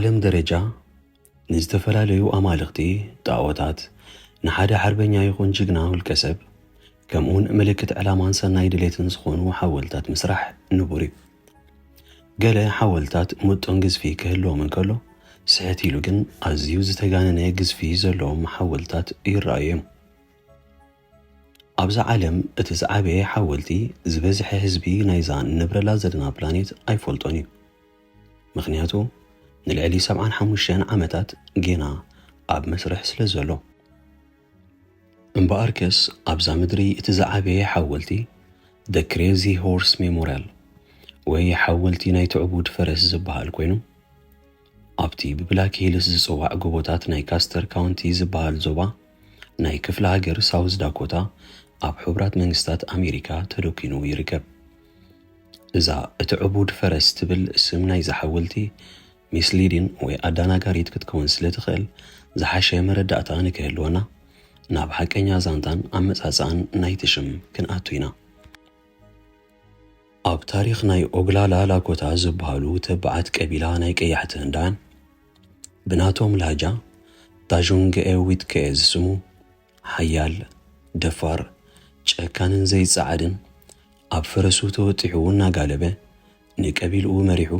ዓለም ደረጃ ንዝተፈላለዩ ኣማልኽቲ፣ ጣኦታት፣ ንሓደ ሓርበኛ ይኹን ጅግና ውልቀ ሰብ፣ ከምኡውን ምልክት ዕላማን ሰናይ ድሌትን ዝኾኑ ሓወልታት ምስራሕ ንቡር እዩ። ገለ ሓወልታት ምጡን ግዝፊ ክህልዎም እንከሎ፣ ስሕት ኢሉ ግን ኣዝዩ ዝተጋነነ ግዝፊ ዘለዎም ሓወልታት ይረኣዩ እዮም። ኣብዛ ዓለም እቲ ዝዓበየ ሓወልቲ ዝበዝሐ ህዝቢ ናይዛ ንነብረላ ዘለና ፕላኔት ኣይፈልጦን እዩ። ምኽንያቱ ንልዕሊ ሰብዓን ሓሙሽተን ዓመታት ጌና ኣብ መስርሕ ስለ ዘሎ። እምበኣርከስ ኣብዛ ምድሪ እቲ ዝዓበየ ሓወልቲ The Crazy Horse Memorial ወይ ሓወልቲ ናይ ትዕቡድ ፈረስ ዝበሃል ኮይኑ፣ ኣብቲ ብብላክ ሂልስ ዝጽዋዕ ጎቦታት ናይ ካስተር ካውንቲ ዝበሃል ዞባ ናይ ክፍለ ሃገር ሳውዝ ዳኮታ ኣብ ሕቡራት መንግስታት ኣሜሪካ ተደኪኑ ይርከብ። እዛ እቲ ዕቡድ ፈረስ ትብል ስም ናይዛ ሓወልቲ ሚስሊዲን ወይ ኣዳናጋሪት ክትከውን ስለ ትኽእል ዝሓሸ መረዳእታ ንክህልወና ናብ ሓቀኛ ዛንታን ኣመጻጽኣን ናይቲ ሽም ክንኣቱ ኢና። ኣብ ታሪኽ ናይ ኦግላላ ላኮታ ዝበሃሉ ተባዓት ቀቢላ ናይ ቀያሕቲ ህንዳውያን ብናቶም ላህጃ ታዡንግኤ ዊትከኤ ዝስሙ ሓያል፣ ደፋር፣ ጨካንን ዘይጸዓድን ኣብ ፈረሱ ተወጢሑ እናጋለበ ንቀቢልኡ መሪሑ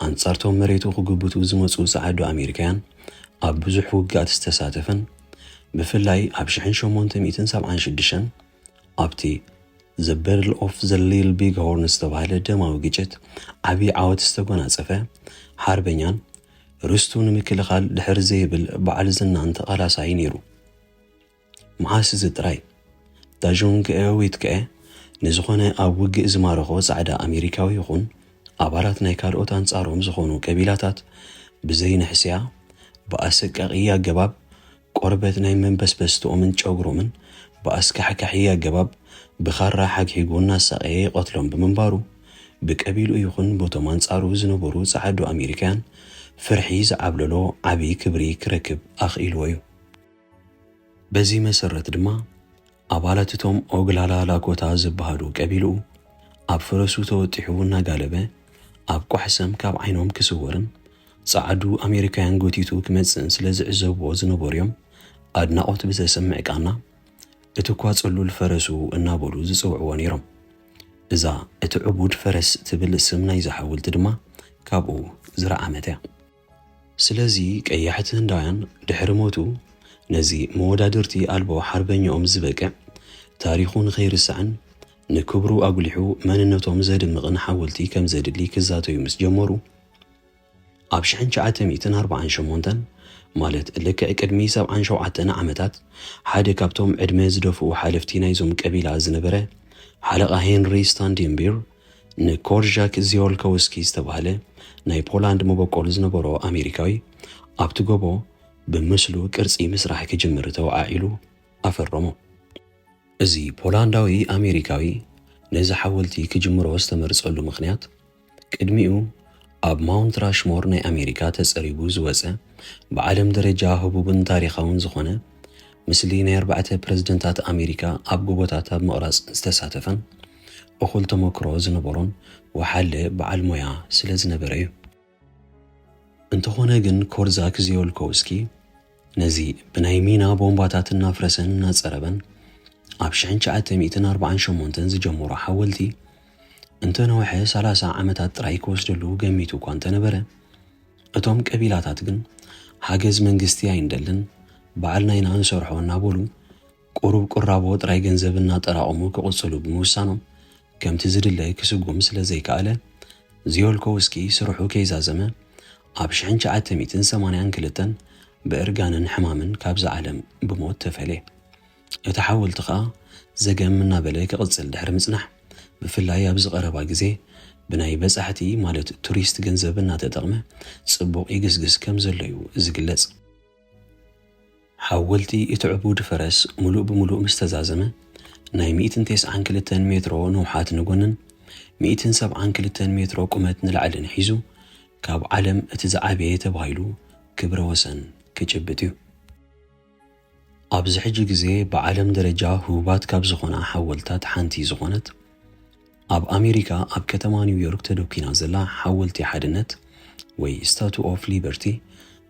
ኣንጻርቶም መሬቱ ክጉብቱ ዝመጹ ጸዓዱ ኣሜሪካውያን ኣብ ብዙሕ ውግኣት ዝተሳተፈን ብፍላይ ኣብ ሽሕን ሸሞንተ ሚእትን ሰብዓን ሽዱሽተን ኣብቲ The Battle of the Little Big Horn ዝተባህለ ደማዊ ግጭት ዓቢ ዓወት ዝተጎናጸፈ ሓርበኛን ርስቱ ንምክልኻል ድሕር ዘይብል በዓል ዝናን ተቓላሳይ ነይሩ። መዓስ እዚ ጥራይ ዳዦንግኤ ዊትከኤ ንዝኾነ ኣብ ውግእ ዝማረኾ ጻዕዳ ኣሜሪካዊ ይኹን ኣባላት ናይ ካልኦት ኣንጻሮም ዝኾኑ ቀቢላታት ብዘይንሕስያ ብኣሰቃቒ ኣገባብ ቆርበት ናይ መንበስበስትኦምን ጨጉሮምን ብኣስካሕካሒ ኣገባብ ብኻራ ሓግሒጉ እናሳቐየ ይቐትሎም ብምንባሩ ብቀቢልኡ ይኹን በቶም ኣንጻሩ ዝነበሩ ጸዓዱ ኣሜሪካውያን ፍርሒ ዝዓብለሎ ዓቢ ክብሪ ክረክብ ኣኽኢልዎ እዩ። በዚ መሰረት ድማ ኣባላት እቶም ኦግላላ ላኮታ ዝበሃሉ ቀቢልኡ ኣብ ፈረሱ ተወጢሑ እናጋለበ ኣብ ቋሕሰም ካብ ዓይኖም ክስወርን ጸዓዱ ኣሜሪካውያን ጎቲቱ ክመጽእን ስለ ዝዕዘብዎ ዝነበሩ እዮም ኣድናቖት ብዘስምዕ ቃና እቲ እኳ ጽሉል ፈረሱ እናበሉ ዝጽውዕዎ ነይሮም። እዛ እቲ ዕቡድ ፈረስ ትብል ስም ናይዛ ሓወልቲ ድማ ካብኡ ዝረዓመት እያ። ስለዚ ቀያሕቲ ህንዳውያን ድሕሪ ሞቱ ነዚ መወዳድርቲ ኣልቦ ሓርበኛኦም ዝበቅዕ ታሪኹ ንኸይርስዕን ንክብሩ ኣጉሊሑ መንነቶም ዘድምቕን ሓወልቲ ከም ዘድሊ ክዛተዩ ምስ ጀመሩ ኣብ ሽሕን ትሽዓተ ሚእትን ኣርባዓን ሸሞንተን ማለት ልክዕ ቅድሚ ሰብዓን ሸውዓተን ዓመታት ሓደ ካብቶም ዕድመ ዝደፍኡ ሓለፍቲ ናይዞም ቀቢላ ዝነበረ ሓለቓ ሄንሪ ስታንዲንቢር ንኮርዣክ ዚዮልኮውስኪ ዝተባህለ ናይ ፖላንድ መበቆል ዝነበሮ ኣሜሪካዊ ኣብቲ ጎቦ ብምስሉ ቅርጺ ምስራሕ ክጅምር ተወዓዒሉ ኣፈረሞ። እዚ ፖላንዳዊ ኣሜሪካዊ ነዚ ሓወልቲ ክጅምሮ ዝተመርጸሉ ምኽንያት ቅድሚኡ ኣብ ማውንት ራሽሞር ናይ ኣሜሪካ ተጸሪቡ ዝወጸ ብዓለም ደረጃ ህቡብን ታሪኻውን ዝኾነ ምስሊ ናይ ኣርባዕተ ፕረዚደንታት ኣሜሪካ ኣብ ጎቦታት ኣብ ምቕራጽ ዝተሳተፈን እኹል ተመክሮ ዝነበሮን ወሓለ በዓል ሞያ ስለ ዝነበረ እዩ። እንተኾነ ግን ኮርዛክ ዚዮልኮውስኪ ነዚ ብናይ ሚና ቦምባታት እናፍረሰን እናጸረበን ኣብ ሽሕን ትሽዓተ ሚእትን ኣርባዓን ሸሞንተን ዝጀመሮ ሓወልቲ እንተነውሐ ሰላሳ ዓመታት ጥራይ ክወስደሉ ገሚቱ እኳ እንተነበረ እቶም ቀቢላታት ግን ሓገዝ መንግስቲ ኣይንደልን ባዕልናይና ንሰርሖ እናበሉ ቁሩብ ቁራቦ ጥራይ ገንዘብ እናጠራቐሙ ክቕጽሉ ብምውሳኖም ከምቲ ዝድለ ክስጉም ስለ ዘይከኣለ ዚዮልኮውስኪ ስርሑ ከይዛዘመ ኣብ ሽሕን ትሽዓተ ሚእትን ሰማንያን ክልተን ብእርጋንን ሕማምን ካብዛ ዓለም ብሞት ተፈልየ። እቲ ሓወልቲ ኸኣ ዘገም እናበለ ክቕጽል ድሕሪ ምጽናሕ ብፍላይ ኣብዚ ቀረባ ግዜ ብናይ በጻሕቲ ማለት ቱሪስት ገንዘብ እናተጠቕመ ጽቡቕ ይግስግስ ከም ዘሎ እዩ ዝግለጽ። ሓወልቲ እቲ ዕቡድ ፈረስ ምሉእ ብምሉእ ምስ ተዛዘመ ናይ ሚእትን ተስዓን ክልተን ሜትሮ ንውሓት ንጎንን ሚእትን ሰብዓን ክልተን ሜትሮ ቁመት ንላዕልን ሒዙ ካብ ዓለም እቲ ዝዓበየ ተባሂሉ ክብረ ወሰን ክጭብጥ እዩ። ኣብዚ ሕጂ ግዜ ብዓለም ደረጃ ህቡባት ካብ ዝኾና ሓወልታት ሓንቲ ዝኾነት ኣብ ኣሜሪካ ኣብ ከተማ ኒውዮርክ ተደኪና ዘላ ሓወልቲ ሓድነት ወይ Statue of Liberty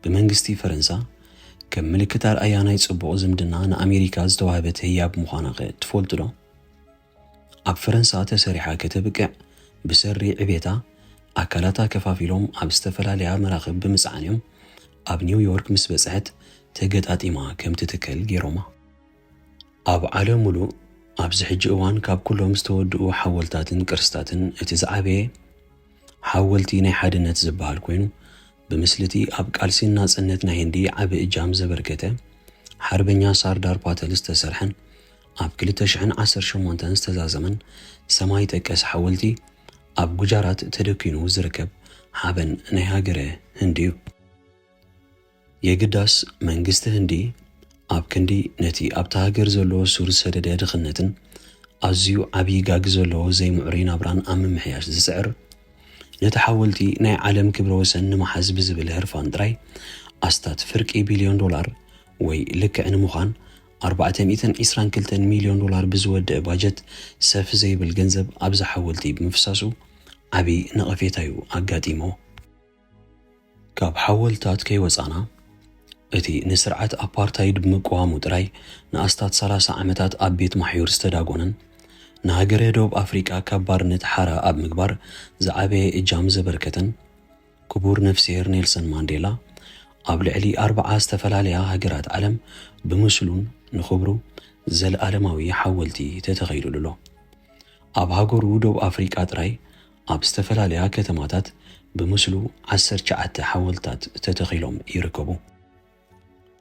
ብመንግስቲ ፈረንሳ ከም ምልክት ኣርኣያ ናይ ጽቡቕ ዝምድና ንኣሜሪካ ዝተዋህበት ህያብ ምዃናኸ ትፈልጡ ዶ? ኣብ ፈረንሳ ተሰሪሓ ከተብቅዕ ብሰሪ ዕቤታ ኣካላታ ከፋፊሎም ኣብ ዝተፈላለያ መራኽብ ብምጽዓን እዮም ኣብ ኒውዮርክ ምስ በጽሐት ተገጣጢማ ከም ትትከል ገይሮማ። ኣብ ዓለም ሙሉእ ኣብዚ ሕጂ እዋን ካብ ኩሎም ዝተወድኡ ሓወልታትን ቅርስታትን እቲ ዝዓበየ ሓወልቲ ናይ ሓድነት ዝበሃል ኮይኑ፣ ብምስሊ እቲ ኣብ ቃልሲ ናጽነት ናይ ህንዲ ዓቢ እጃም ዘበርከተ ሓርበኛ ሳርዳር ፓተል ዝተሰርሐን ኣብ ክልተ ሽሕን ዓሰርተ ሸሞንተን ዝተዛዘመን ሰማይ ጠቀስ ሓወልቲ ኣብ ጉጃራት ተደኪኑ ዝርከብ ሓበን ናይ ሃገረ ህንዲ እዩ። የግዳስ መንግስቲ ህንዲ ኣብ ክንዲ ነቲ ኣብታ ሃገር ዘሎ ሱር ዝሰደደ ድኽነትን ኣዝዩ ዓብዪ ጋግ ዘለዎ ዘይምዕሩይ ናብራን ኣብ ምምሕያሽ ዝጽዕር፣ ነቲ ሓወልቲ ናይ ዓለም ክብረ ወሰን ንምሓዝ ብዝብል ህርፋን ጥራይ ኣስታት ፍርቂ ቢልዮን ዶላር ወይ ልክዕ ንምዃን ኣርባዕተ ሚእትን ዕስራን ክልተን ሚልዮን ዶላር ብዝወድእ ባጀት ሰፍ ዘይብል ገንዘብ ኣብዚ ሓወልቲ ብምፍሳሱ ዓቢ ነቐፌታ እዩ ኣጋጢሞ። ካብ ሓወልታት ከይወጻና፣ እቲ ንስርዓት ኣፓርታይድ ብምቅዋሙ ጥራይ ንኣስታት ሰላሳ ዓመታት ኣብ ቤት ማሕዩር ዝተዳጎነን ንሃገረ ደቡብ ኣፍሪቃ ካብ ባርነት ሓራ ኣብ ምግባር ዝዓበየ እጃም ዘበርከተን ክቡር ነፍስሄር ኔልሰን ማንዴላ ኣብ ልዕሊ ኣርብዓ ዝተፈላለያ ሃገራት ዓለም ብምስሉን ንኽብሩ ዘለኣለማዊ ሓወልቲ ተተኺሉሉ ኣሎ። ኣብ ሃገሩ ደቡብ ኣፍሪቃ ጥራይ ኣብ ዝተፈላለያ ከተማታት ብምስሉ ዓሰርተ ትሽዓተ ሓወልታት ተተኺሎም ይርከቡ።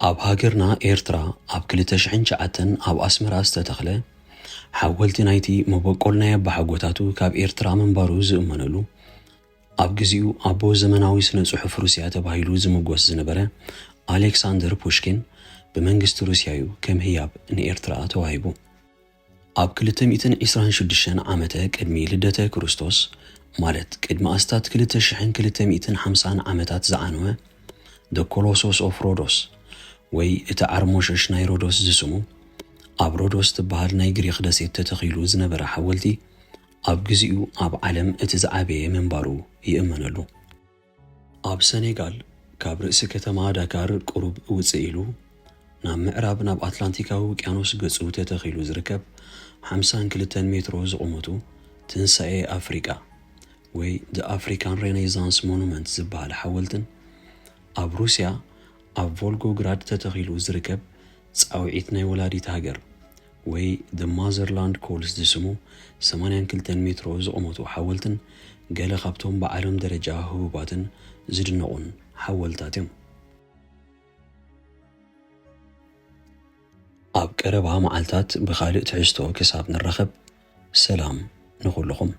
ኣብ ሃገርና ኤርትራ ኣብ ክልተ ሽሕን ትሽዓተን ኣብ ኣስመራ ዝተተኽለ ሓወልቲ ናይቲ መበቆል ናይ ኣባሓጎታቱ ካብ ኤርትራ ምንባሩ ዝእመነሉ ኣብ ግዚኡ ኣቦ ዘመናዊ ስነ ጽሑፍ ሩስያ ተባሂሉ ዝምጎስ ዝነበረ ኣሌክሳንደር ፑሽኪን ብመንግስቲ ሩስያ እዩ ከም ህያብ ንኤርትራ ተዋሂቡ። ኣብ ክልተ ሚእትን ዕስራን ሽዱሽተን ዓመተ ቅድሚ ልደተ ክርስቶስ፣ ማለት ቅድሚ ኣስታት ክልተ ሽሕን ክልተ ሚእትን ሓምሳን ዓመታት ዝዓነወ The Colossus of Rhodos ወይ እቲ ዓርሞሸሽ ናይ ሮዶስ ዝስሙ ኣብ ሮዶስ ትበሃል ናይ ግሪኽ ደሴት ተተኺሉ ዝነበረ ሓወልቲ ኣብ ግዚኡ ኣብ ዓለም እቲ ዝዓበየ ምንባሩ ይእመነሉ። ኣብ ሰኔጋል ካብ ርእሲ ከተማ ዳካር ቁሩብ ውጽእ ኢሉ ናብ ምዕራብ ናብ ኣትላንቲካዊ ውቅያኖስ ገጹ ተተኺሉ ዝርከብ ሓምሳን ክልተን ሜትሮ ዝቑመቱ ትንሳኤ ኣፍሪቃ ወይ The African Renaissance Monument ዝበሃል ሓወልትን ኣብ ሩስያ ኣብ ቮልጎግራድ ተተኺሉ ዝርከብ ጻውዒት ናይ ወላዲት ሃገር ወይ The Motherland Calls ዝስሙ ሰማንያን ክልተን ሜትሮ ዝቑመቱ ሓወልትን ገለ ካብቶም ብዓለም ደረጃ ህቡባትን ዝድነቑን ሓወልታት እዮም። ኣብ ቀረባ መዓልታት ብኻልእ ትሕዝቶ ክሳብ ንራኸብ፣ ሰላም ንኹልኹም።